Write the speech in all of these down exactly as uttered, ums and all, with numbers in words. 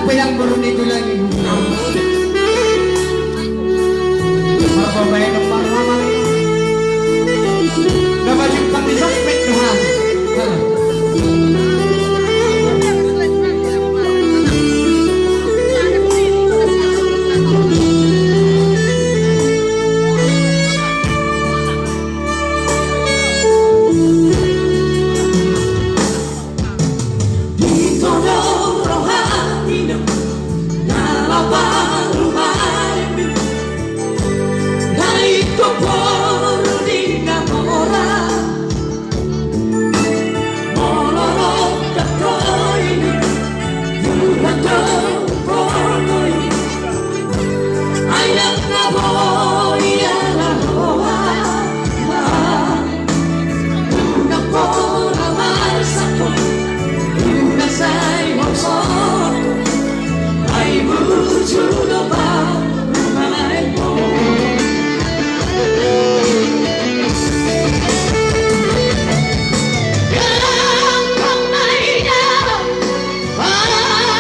Pedang boru ni tulang. Marpabaen parhamaringon. Na pajumpang di sosmed Tuhan. Di tondong rohami do na laho parumaenmi, na ingkon boru ni na mora. Molo rongkap roha i, murah do hupotoi. Ai ndang na boi ala roha. Unang pola marsangkot, unang sai hosothon, ai burju do parumaenmon. Gampang ma i da parumaenmon.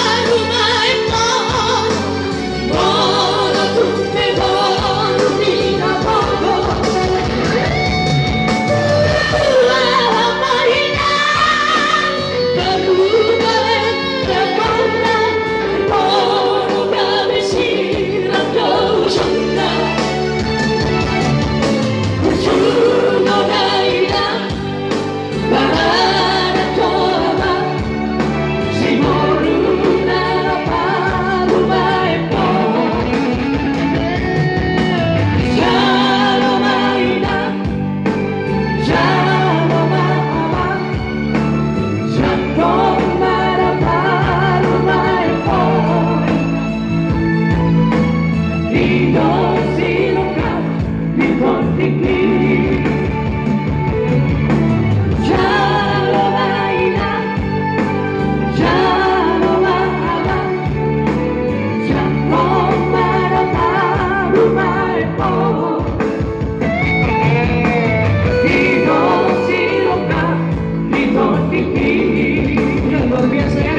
Luar biasa ya.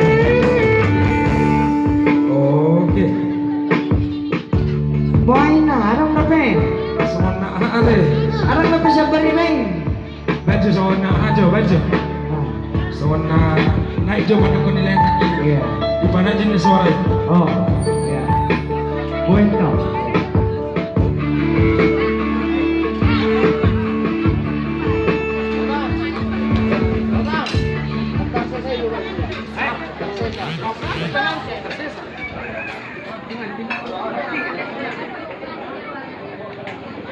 Oke. Boina, adong dope. Songon na ale. Adong dope sabar i, Bang. Bajo songon na ajo, bajo. Songon na naik jo pada kau nilai. Iya. Di mana jenis suara itu? Oh, iya. Boina.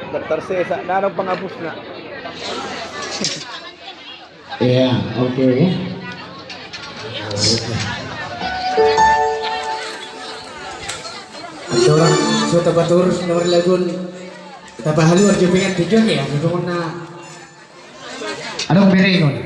Daftar sesa, na adong panghapusna. Iya, oke. Acara sudah batur nomor lagun. Kita bahalu arjo pengen tujuan ya, memang na. Adong berengon.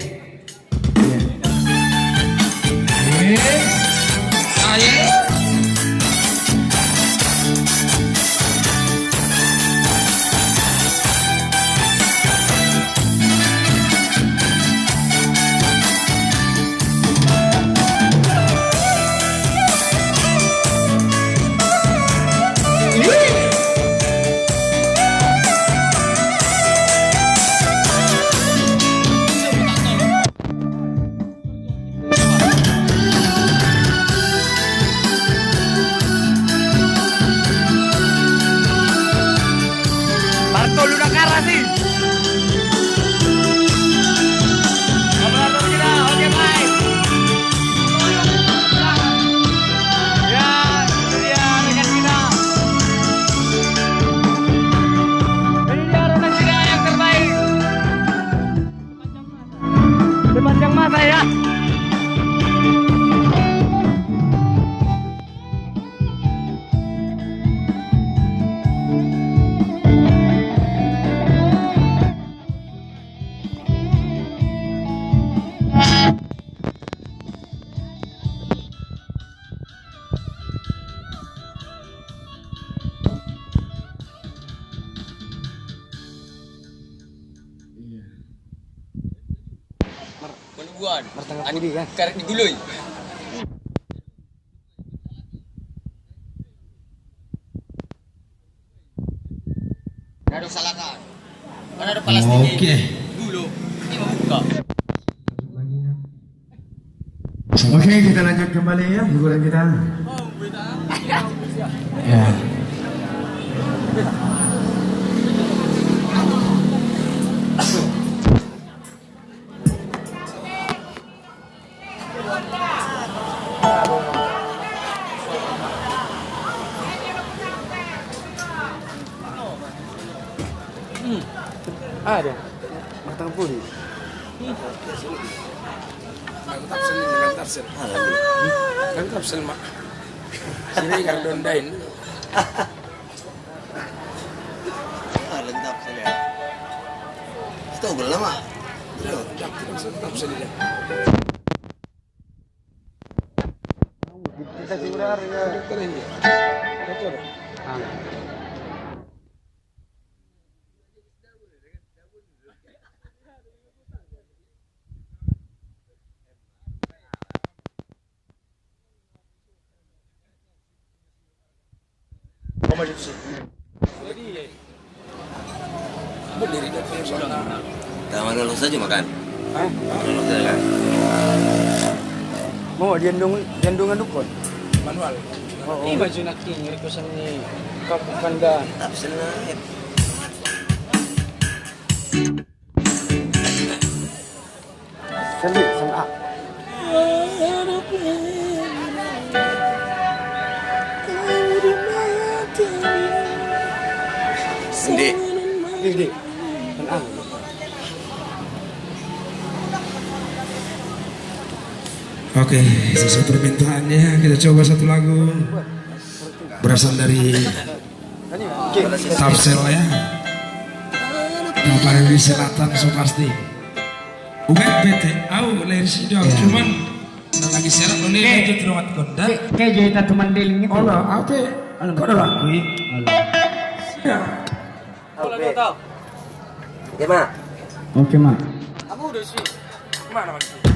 Partolu na karas i. Oke, baik. Ya, itu dia rekan kita. Ini dia rekan kita yang terbaik. Sepanjang masa ya. Mar-, Malibuan. Martangga pudi, kan? Karet di Guloi. Oke. Oke, kita lanjut kembali ya, hubungan kita. Ya. Hmm. Ada. Matang pun. Lagu Tapsel ini, lagu Tapsel. Ah, lagu. Lagu Tapsel, Mak. Sini kardon dain. Ah, lagu Tapsel ya. Itu belum, Mak. Belum, Tapsel, Tapsel, Tapsel ya. Kita sudah ya. Betul ini. Betul. Ah. Kita makan dulu saja makan. Hah? Makan dulu saja kan. Mau diandung, diandungan dukun. Manual. Oh, oh. Ima junak ini requestan ni Kapukan dan. Tapsel na. Sende, sende. Sende. Sende. Sende. Oke, sesuai permintaannya, kita coba satu lagu. Berasal dari Tapsel ya. Yang paling di selatan so pasti. Ubek bete, au lahir sido, cuman lagi serak lo nih, itu terowat konda. Kayak jadi tatu mandeling gitu. Ola, apa? Kau udah laku ya? Oke. Oke, Mak. Oke, Mak. Aku udah sih. Mana, Mak?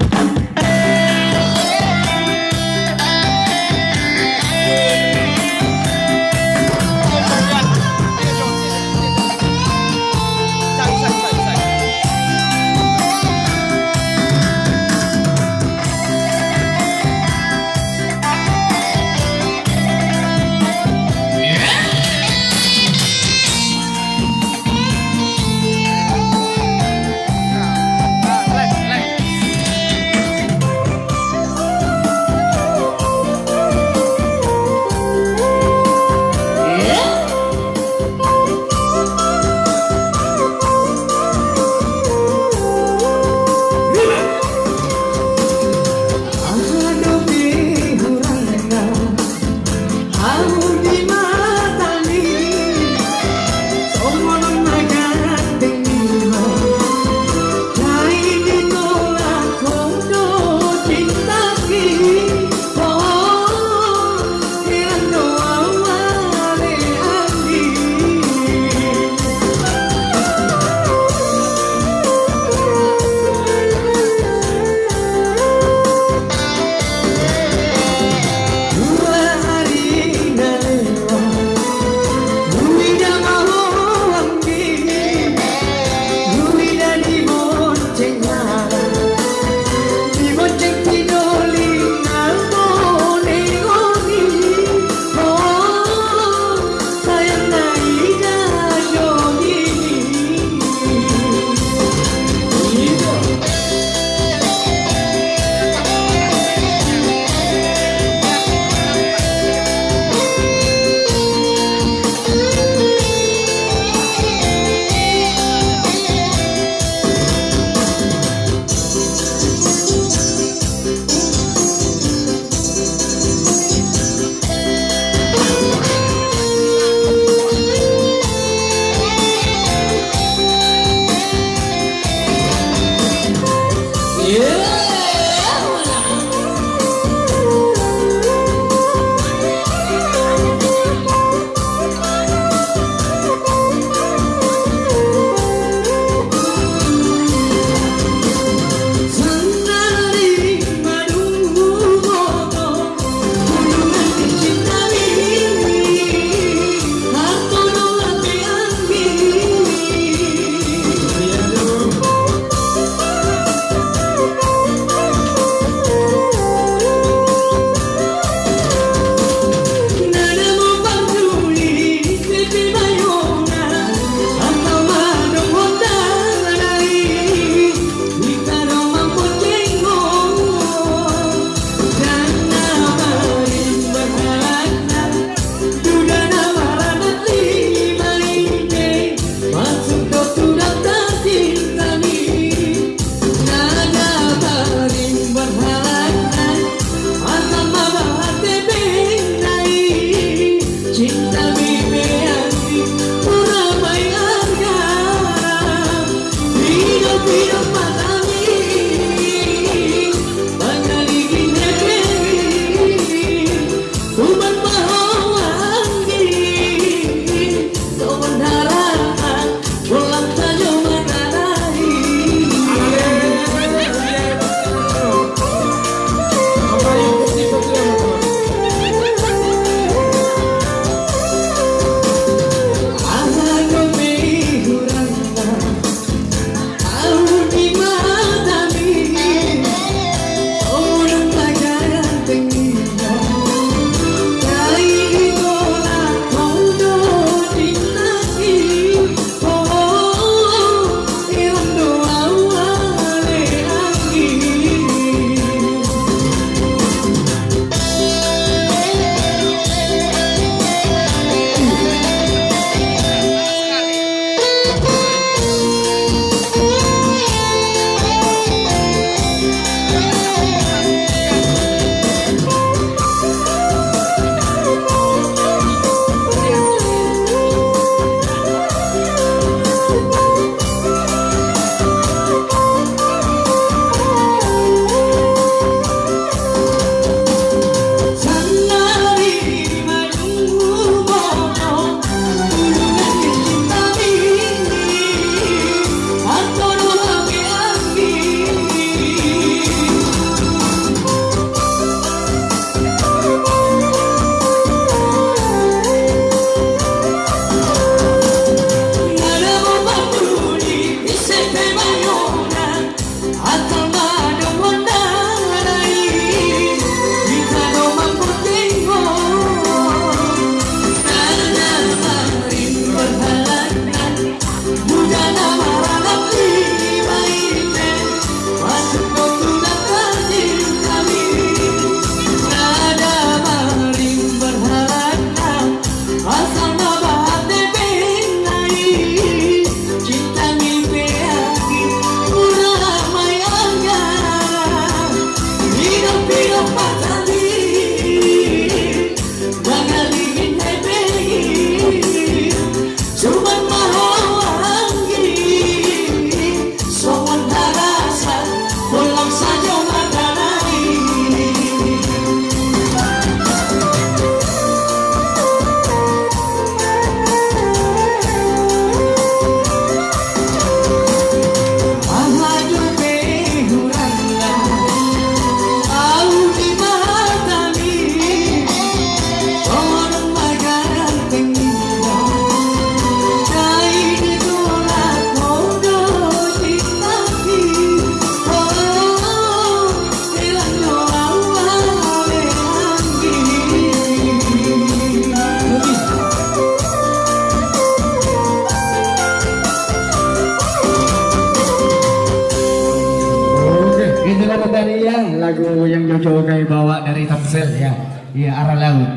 Oke, itulah tadi ya, lagu yang Jojo Ogai bawa dari Tamsel ya. Iya, Arah Laut.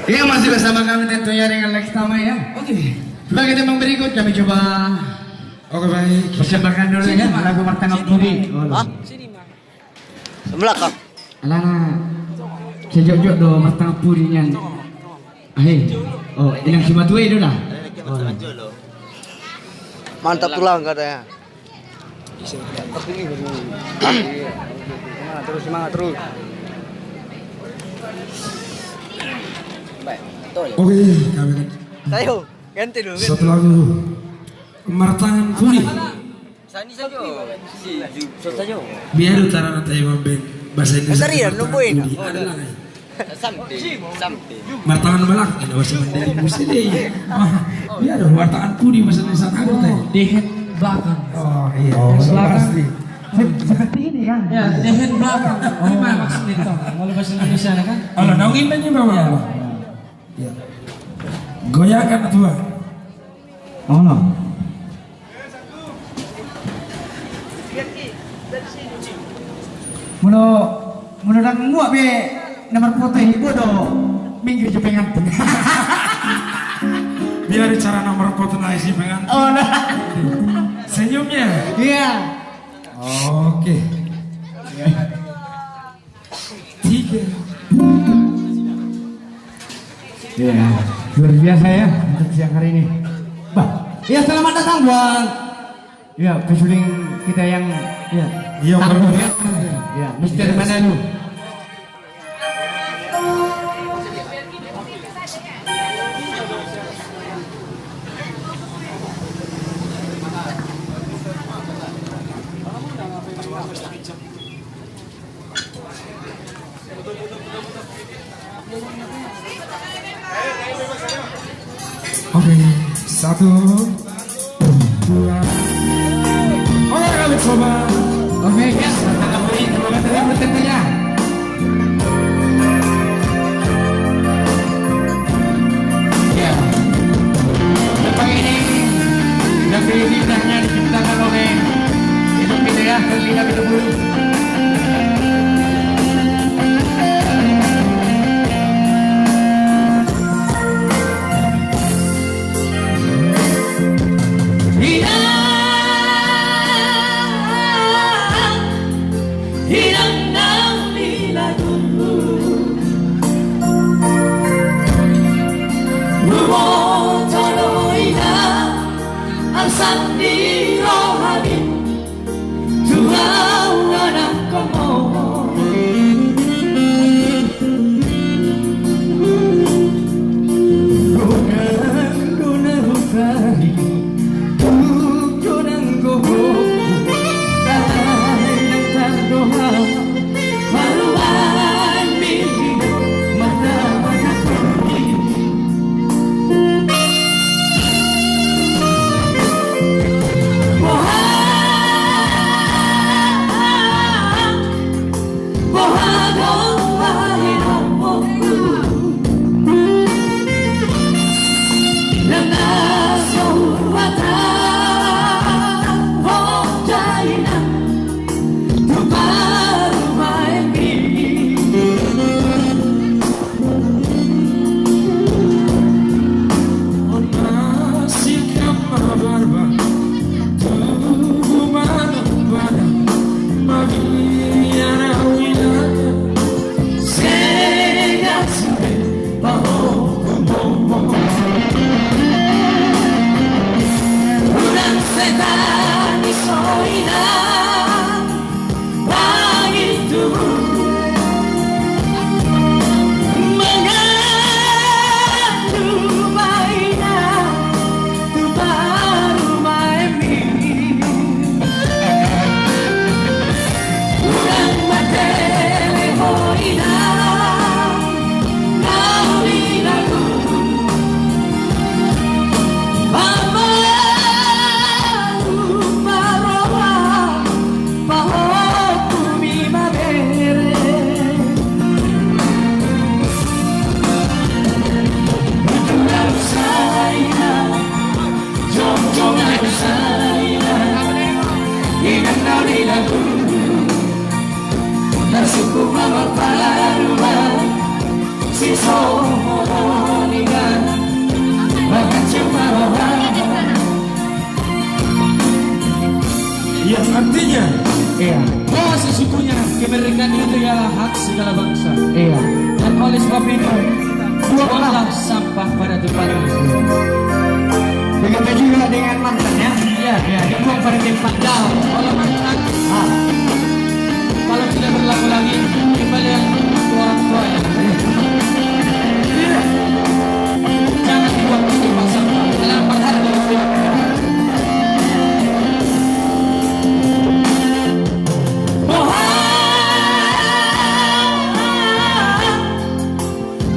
Iya, masih bersama kami tentunya dengan Lex Tama ya. Oke. Sebagai tembang berikut kami coba Oke, baik. Persembahkan dulu ya, lagu Martangan Pudi. Hah? Belakang. Alana, sejok-jok do Martangan Pudi nian. Ahe. Oh, inang simatua i do da. Mantap tulang katanya. Semangat terus, semangat terus. Baik, betul. Oke, kami Ayo, ganti dulu, ganti. Satu lagu. Martangan Pudi. Sani sajo. Si Ju-, so sajo. Biar utara nanti mamband bahasa Indonesia. Bentar ya, Martangan Pudi. Ada lah. Something, something. Martangan Belakang, ada bahasa Mandailing musik deh. Biar Martangan Pudi bahasa Indonesia ada teh. Dehen belakang. Oh, iya. Oh, belakang. Pasti. Se-, seperti ini kan? Ya, dehen belakang. Oh. Gimana maksudnya itu? Kalau bahasa Indonesia kan? Kalau naung ini nih, Bapak. Iya. Iya. Goyangkan, Tuan. Oh, no. Molo, molo ndang muat be na marfoto i, bodo minggir jo pengantin. Biar cara na marfoto na isi pengantin. Oh, nah. Senyumnya? Iya. Oke. Tiga. Ya, luar biasa ya untuk siang hari ini. Bah, ya, selamat datang buat, ya, pesuling kita yang Iya. Iya, Om Bambang. Iya, Mister Manalu. Oke, satu, dua. Oke, kami coba. Oke, ya, selamat datang, selamat datang, ya. Ya. Tempat ini, dan di indahnya diciptakan oleh Hidup Hidayah, Terlina Pitupulu. Inang, inang na niluluan. Huboto do inang, arsang di rohami, tu ahu na nangkok. Godang do na hutari, tuk do nang gogo, tahe nang tardohot, parumaen ni mata mata. Boha, boha do bahenonku, nang na so huhatahon inang, tu parumaenmi. On ma singkat ma barbar, tubu ma nang bana, mabiar ahu inang, sega sude pahompumon. Unang sai tangiso inang, bagi tubu mangan tuba inang, tu parumaenmi. Unang martele ho inang, nauli lagu. Pamalum ma roha, pahompumi ma bere. Unang sai inang, jongjong sai inang, inang nauli lagu. Narsungkun ma marparumaen, sisongon on inang, bahat jala ma roha. Yang artinya, iya, bahwa sesungguhnya kemerdekaan itu ialah hak segala bangsa. Iya. Dan oleh sebab itu, buanglah sampah pada tempatnya. Begitu juga dengan mantan, ya. Iya, iya, dibuang pada tempat. Jauh. Kalau mantan, ah, kalau tidak berlaku lagi, kembali yang orang tua, ya. Iya. Jangan dibuang di tempat sampah. Jangan berharga. Boha,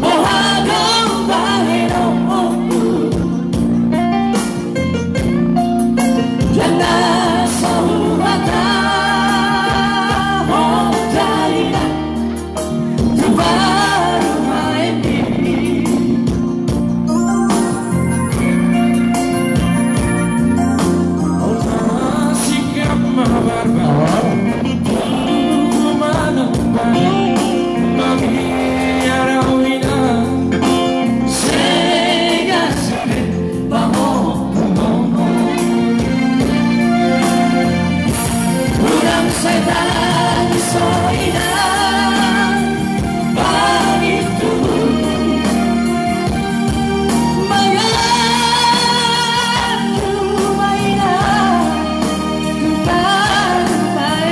boha do bahenonku, nang na so huhatahon inang, tu parumaenmi. On ma singkat ma barbar, tubu ma nang bana, mabiar ahu inang, sega sude pahompumon. Unang sai tangiso inang, bagi tubu mangan tuba inang, tu parumaen.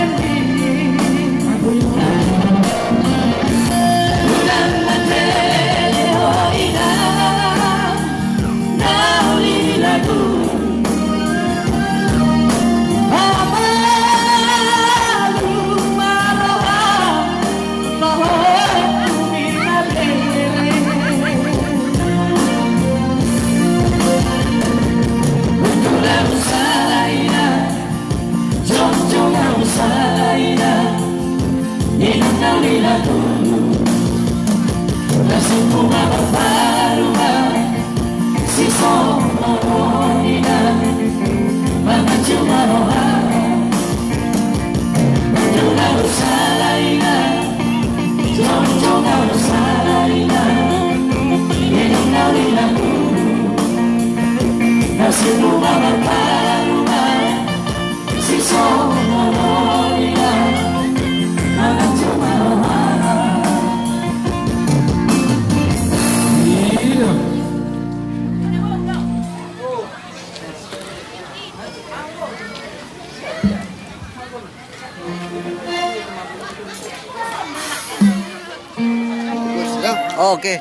Oke.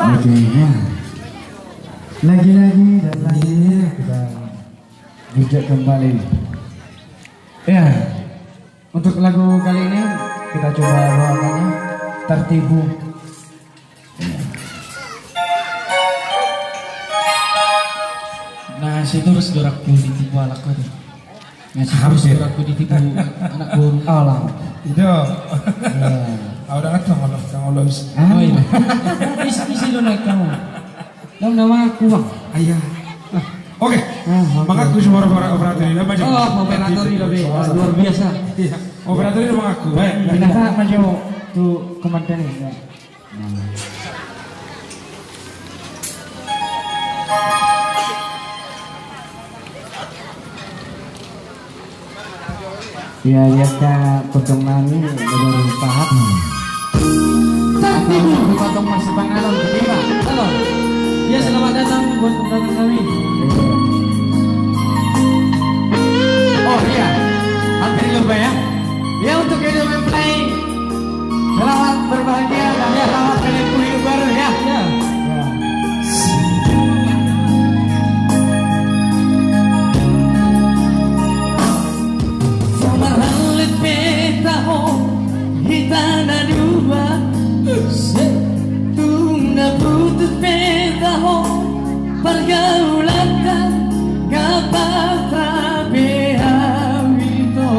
Oke, ya. Lagi-lagi dan lagi kita jujak kembali. Ya, untuk lagu kali ini kita coba bawakannya Tertipu. Na sitorus dorangku ditipu halak ko tu. Na sitorus dorangku ditipu anak boru. Alah. Itu. Iya. Au da kan tangolo, tangolo isi. Oh iya. Isi, isi lo naik kamu. Dam nama aku bang. Iya. Oke. Mangaku suara operator ini. Oh, operator ini lebih luar biasa. Iya. Operator ini mangaku. Baik. Binasa maju tu komandan ini. Ia, ia ka potong nami, baru pahat. Tapi dulu potong masih pangalan kedua. Halo. Ya, selamat datang buat undangan kami. Oh iya, hampir lupa ya. Ya, untuk Edo Memplay. Selamat berbahagia dan selamat menempuh hidup baru ya. Ya. Samarhallet pe taho hita na dua, tung na putus pe taho. Pargaulanta nga patra be au ito.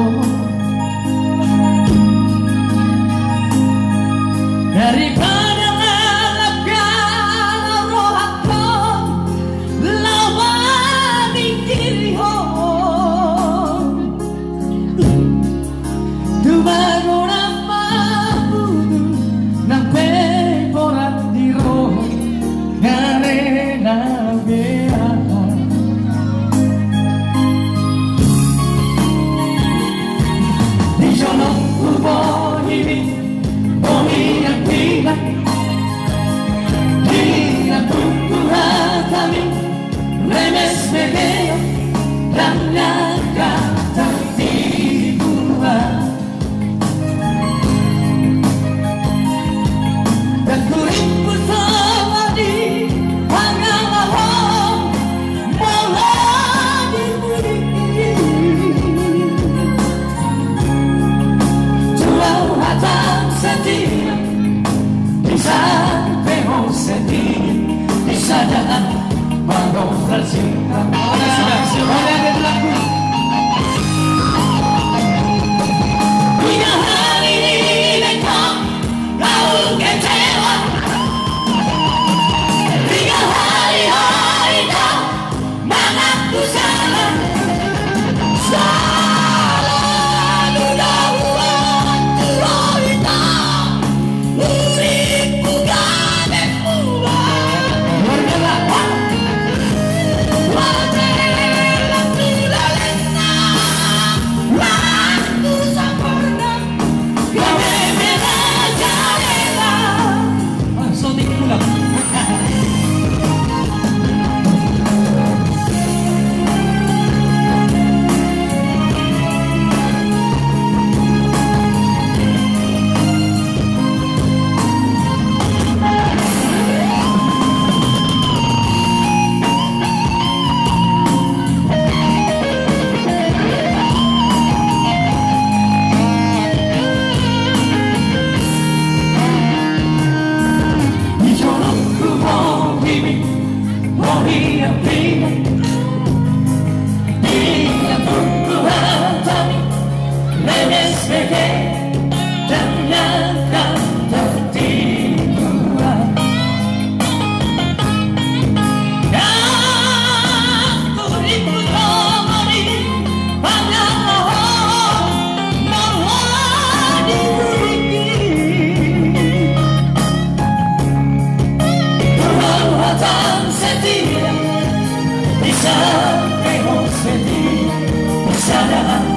Daripada ngalap galau rohangkon lawan ingkirihon. Tumagon ma putus nang pe borat di roha, nga rela be aha. Di jolo hubohi mi, bohi nang tinak, di na tunggu hatami. Remes be hea, dang nyangka tartibu au. Dang hurimpu songon i pangalahon, molo di buni. Tu au hatam setia, di saat pe ho setia, di saat mangobrol cinta. Oke, sudah, sudah. Oke, ada lagu. Tiga hari ini kau, kau kecewa. Tiga hari, hari kau. Mangaku salah. Salah do huaku, rohita. Uripku gabe muba. Warga lah. Warga lah. Sege, tangan kau tertiduran. Nang turiku tomari, pangamohon, mawali huriki. Tuhan hatang setia, bisa rehos setia, bisa dalam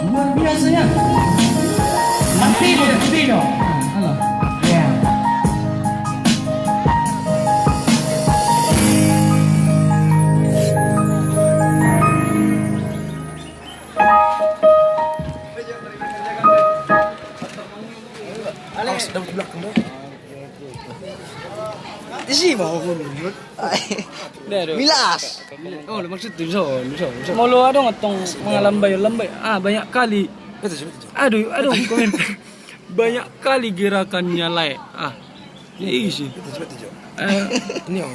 Luar biasa ya. Mantap, mantap. Ya. Awas, dapat belakang dong. Isi mau aku nunjuk. Milas. Oh, maksud tu so, so, so. Molo adong antong mangalambai, lambai. Ah, banyak kali. Betul, betul. Aduh, aduh, komen. Banyak kali gerakannya, Lae. Ah. Isi. Ini yang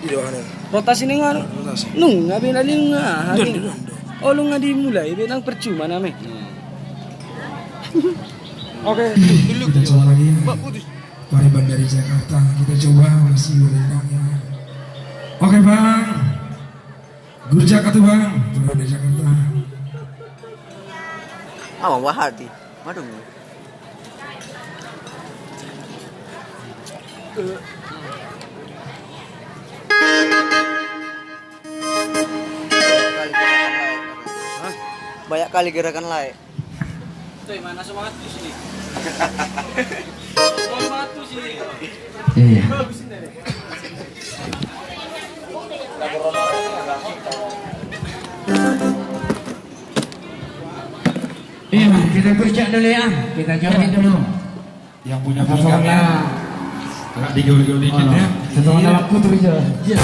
di doa nih. Rotasi nih, ngar. Rotasi. Nunga be na nunga. Don, don, don. Oh, nunga dimulai be nang percuma name. Oke. Kita coba lagi ya. Pariban dari Jakarta, kita coba masih berendangnya. Oke, Bang. Guru Jakarta, Bang. Pariban dari Jakarta. Ah, wah hati. Madung. Hah? Banyak kali gerakan Lae. Coy, mana semangat tuh sini? Semangat tuh sini. Iya. Iya, kita kerja dulu ya. Kita joget dulu. Yang punya pinggang ya. Agak digol-gol dikit ya. Sesuatu dalam kutu aja. Iya.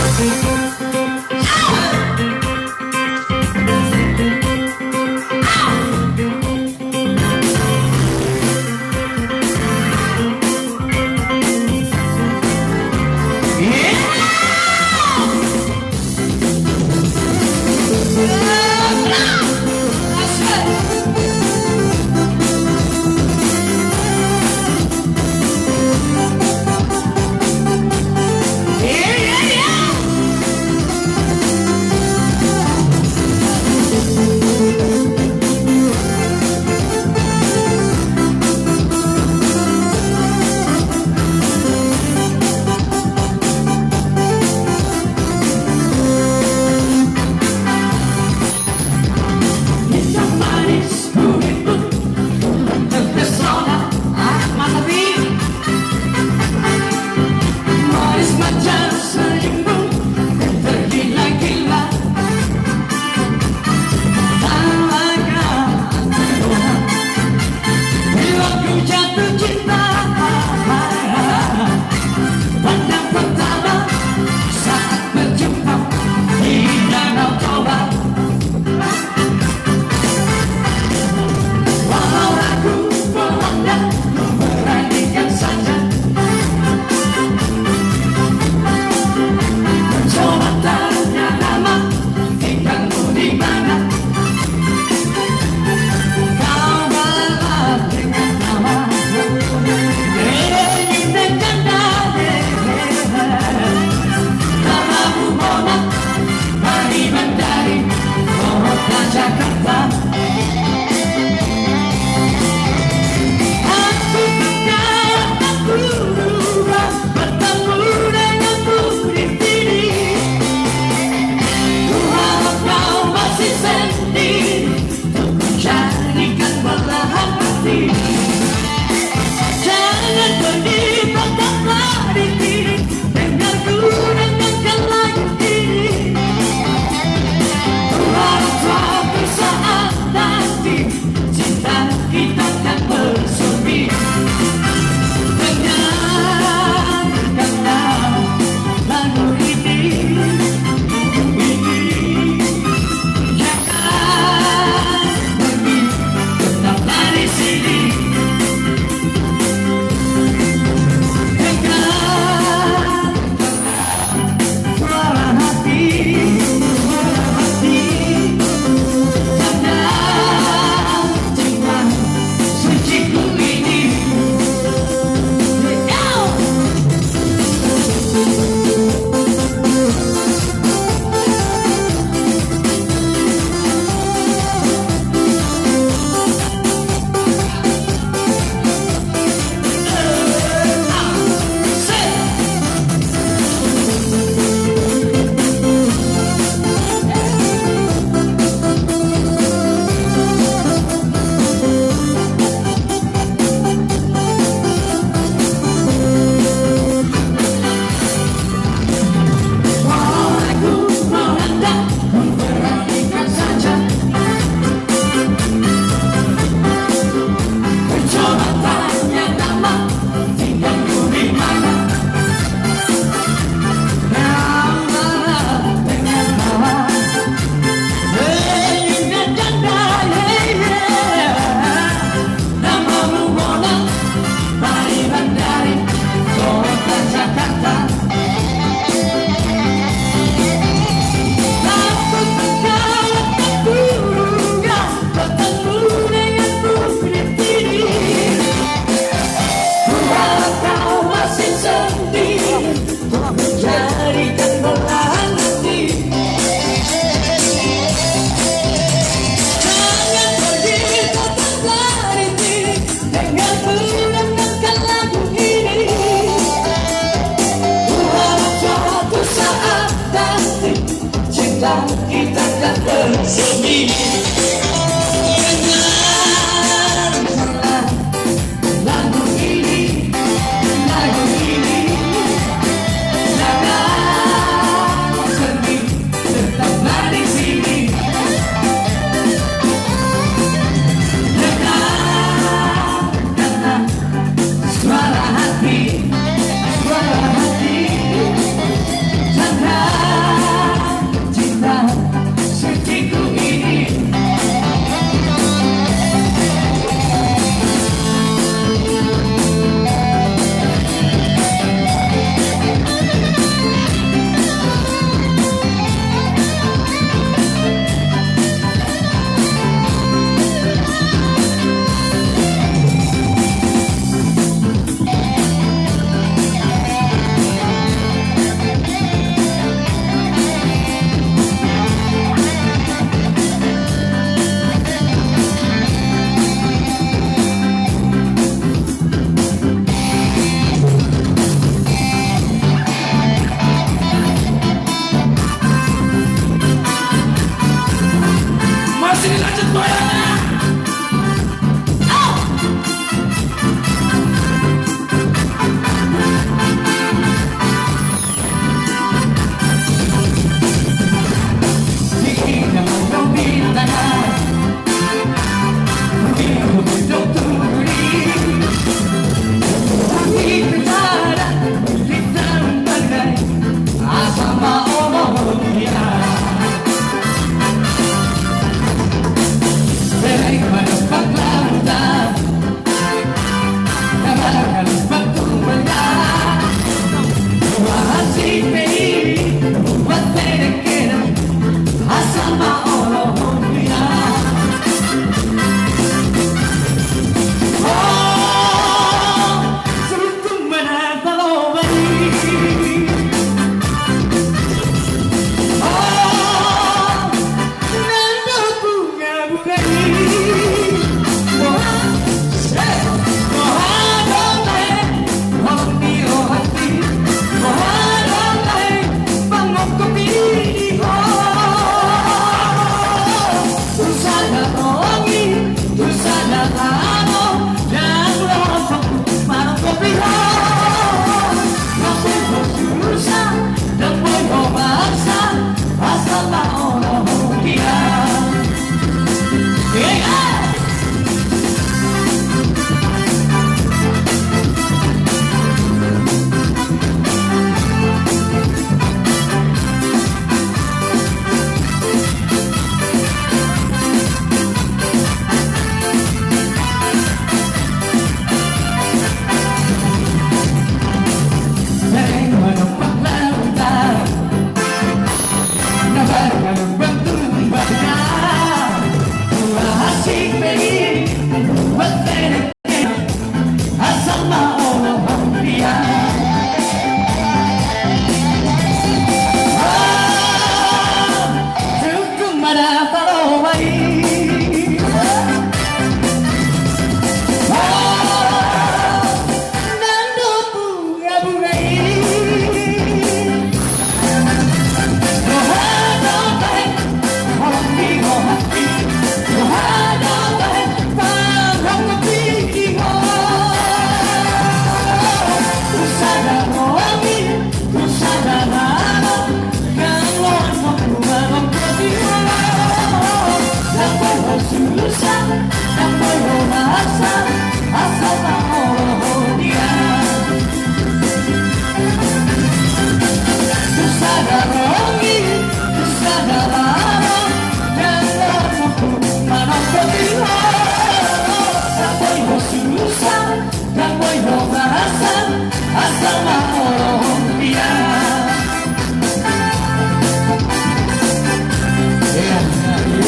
Iya,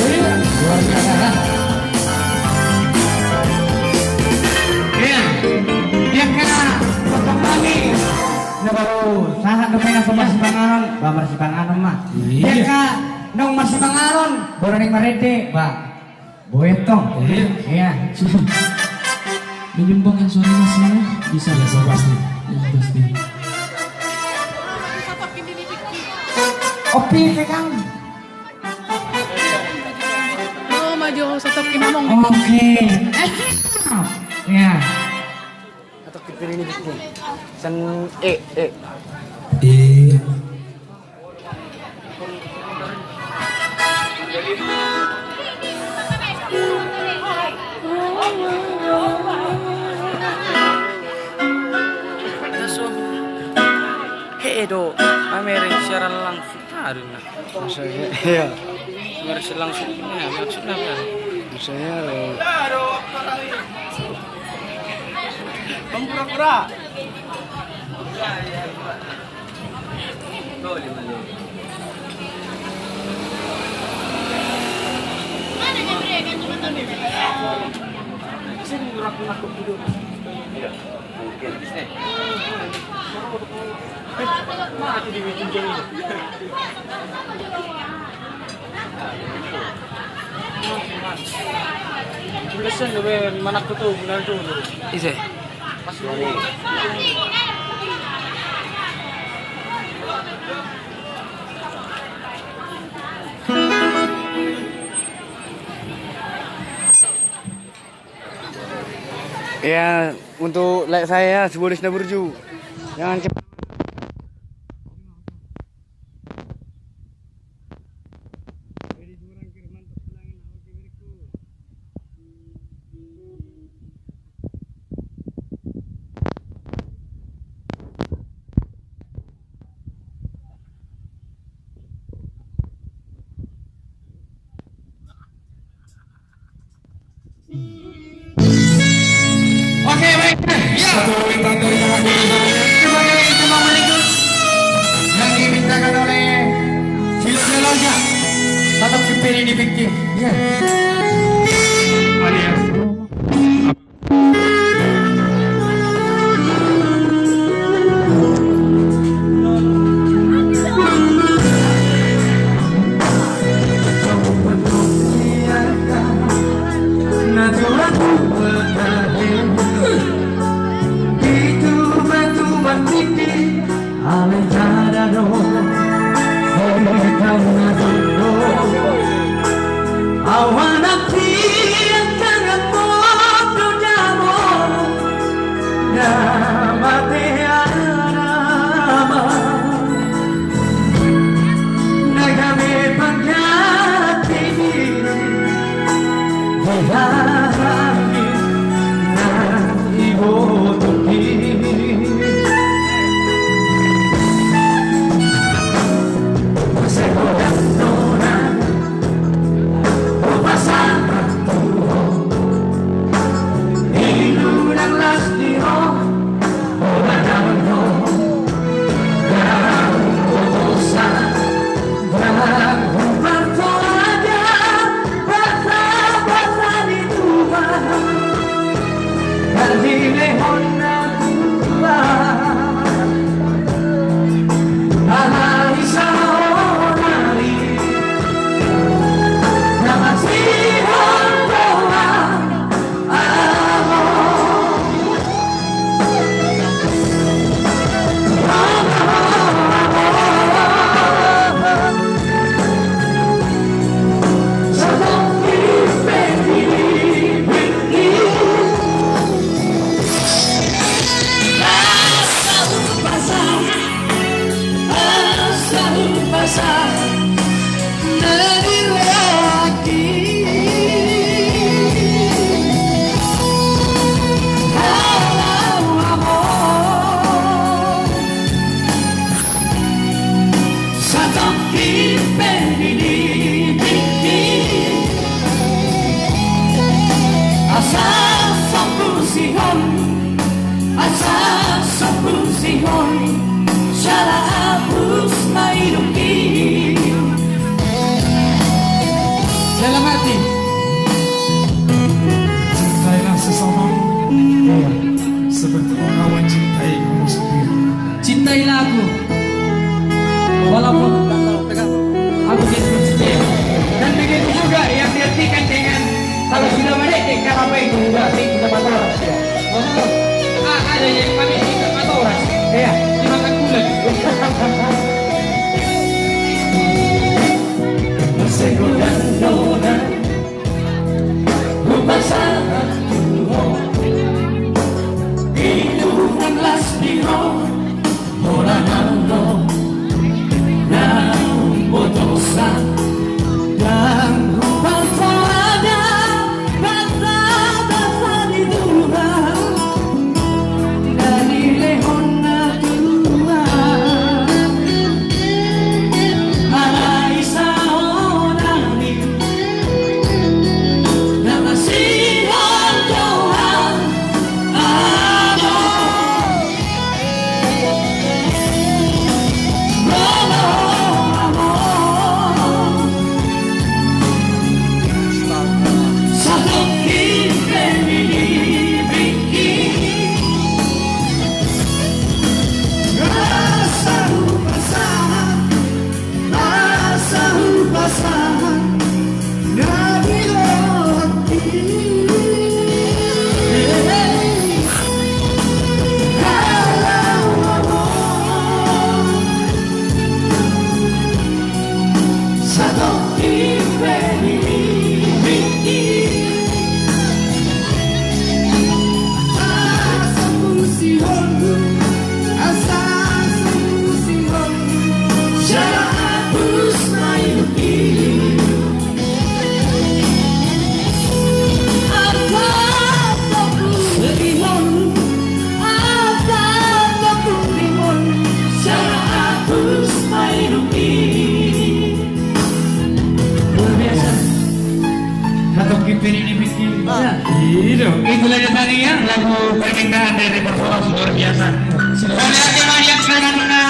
iya, luar biasa, kan? Iya. Dia kena potong kami. Nah, baru sahat dope na pemarsipangaranon, ba marsipanganon ma. Iya. Dia ka nong marsipanganon, boru ni marende, ba. Boetong. Iya. Iya. Menyumbang yang suara mas ya, bisa. Bisa pasti. Iya, pasti. Opi ke, Kang. Oh, maju, satu kinamong. Oke. Eh, iya. Atau kita ini bikin. Sen, eh, eh. Iya. He do, mamereng siaran langsung. Aduh, nah. Maksudnya, iya. Siaran langsung, nah, maksudnya apa? Maksudnya, lo. Pura-pura. Ise. Ya, untuk like saya, Sibolis na burju. Jangan cepat. Oke, baik. Ya. Satu permintaan dari kakak kita. Sebagai tembang berikut yang dimintakan oleh Silo Geloja. Tetap kepilih di Big Team. Ya. Alias. Asa so pusing on, jala hapus ma inum i. Dalam arti. Cintailah sesamamu. Iya. Seperti engkau mencintai kamu sendiri. Cintailah aku. Walaupun aku tidak mencintai. Dan begitu juga yang diartikan dengan kalau sudah mendek, kalau baik, sudah, sudah matoras dia. Ah, ada yang paling suka matoras. Iya. Dimakan bulan. Masih goyang-goyang. Rupa satu ho. Itu kan las di ho. Holan au ro. Naung botosan. Dang rupa sada. Basa-basa di Tuhan. Dari lehon na Tuhan. Alai saonari. Asa hupasahat na di rohangki. Kalau amang satongkin pe di lilingki. Asa pusing on, asa pusing on. Jala hapus ma inum i. Luar biasa. Satu kipir ini bikin. Iya. Itulah dia tadi ya, lagu permintaan dari Perforas, luar biasa. Kami aja banyak sekarang na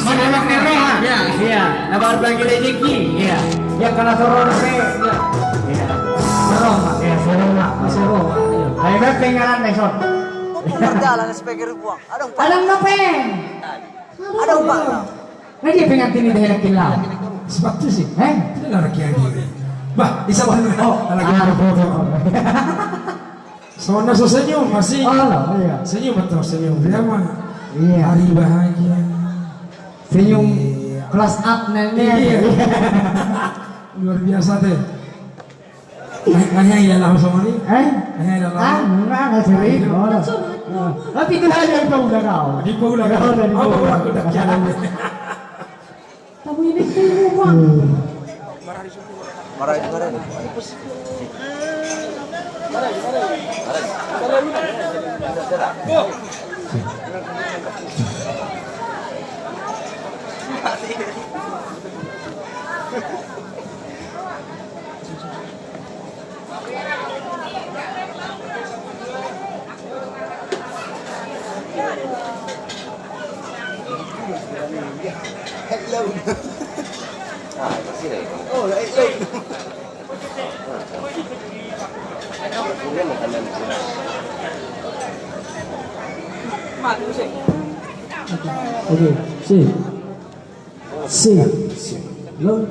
marolak ni roha. Iya, iya. Na marbagi rezeki. Iya. Ia kena sorong pe. Iya. Sorong, Pak. Iya, sorong, Pak. Sorong, Pak. Iya. Ayo, Beb, tinggalan, Beb, son. Mardalan, speaker buang. Adong, Pak. Adong, Beb. Adong, Pak. Nah, dia pengantin ini, dia yakin lah. Sepatu sih. Eh? Tidak ada lagi, lagi. Bah, bisa, Bang. Oh, lagi. Ah, betul, betul. Soalnya so senyum masih. Oh, iya. Senyum betul, senyum. Dia mah. Iya. Hari bahagia. Senyum. Iya. Plus up nanti. Iya. Luar biasa deh. Nanya ya langsung ini. Eh? Nanya ya langsung. Ah, enggak, enggak serius. Tapi itu hanya di Paula kau. Di Paula kau. Kau dari Paula. Apa Paula? Udah jalan. Tamu ini tuh, Bang. Marai, marai. Oke, sip. Sip. Sip. Lo.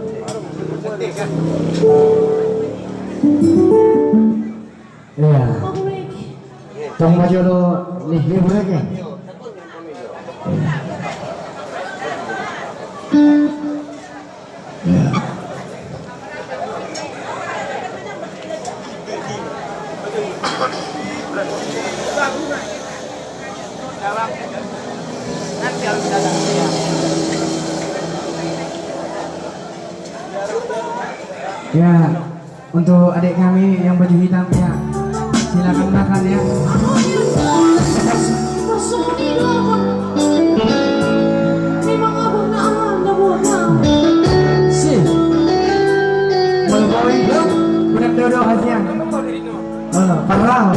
Iya. Tong bajo do nih, nih, break ya. Iya. Ya, untuk adik kami yang baju hitam, ya, silakan makan, ya. Si. Melebihi, bro. Budak dodo hasian. Oh, parah.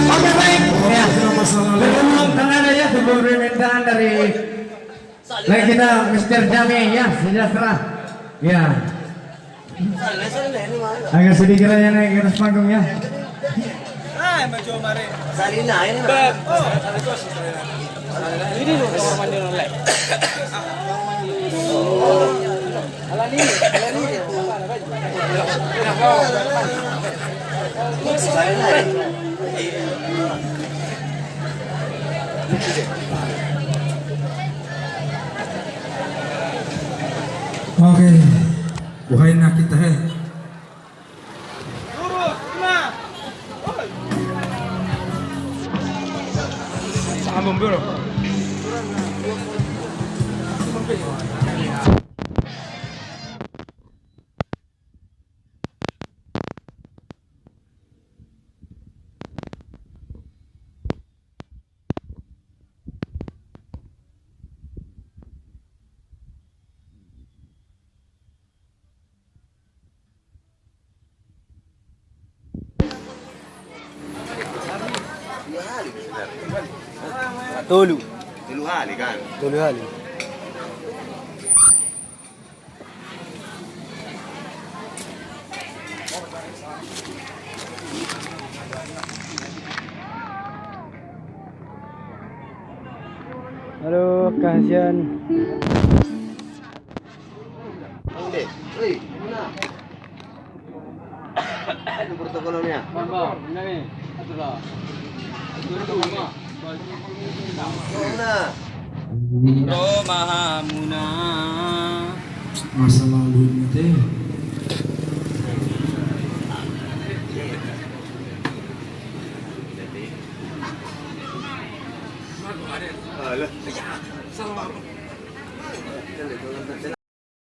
Oke, baik. Ya, selamat malam. Dari Tanah Dayak, sebuah permintaan dari Lagi kita Mister Jami, ya, sejahtera. Ya. Agak sedikit aja naik ke atas panggung, ya. Ini loh, kamar mandi online. Oke. Buhaina kita he. Tolu. Tolu hali kan? Tolu hali. Halo, kasihan. Protokolnya. Romahamuna. Masa lalu ini teh. Alah.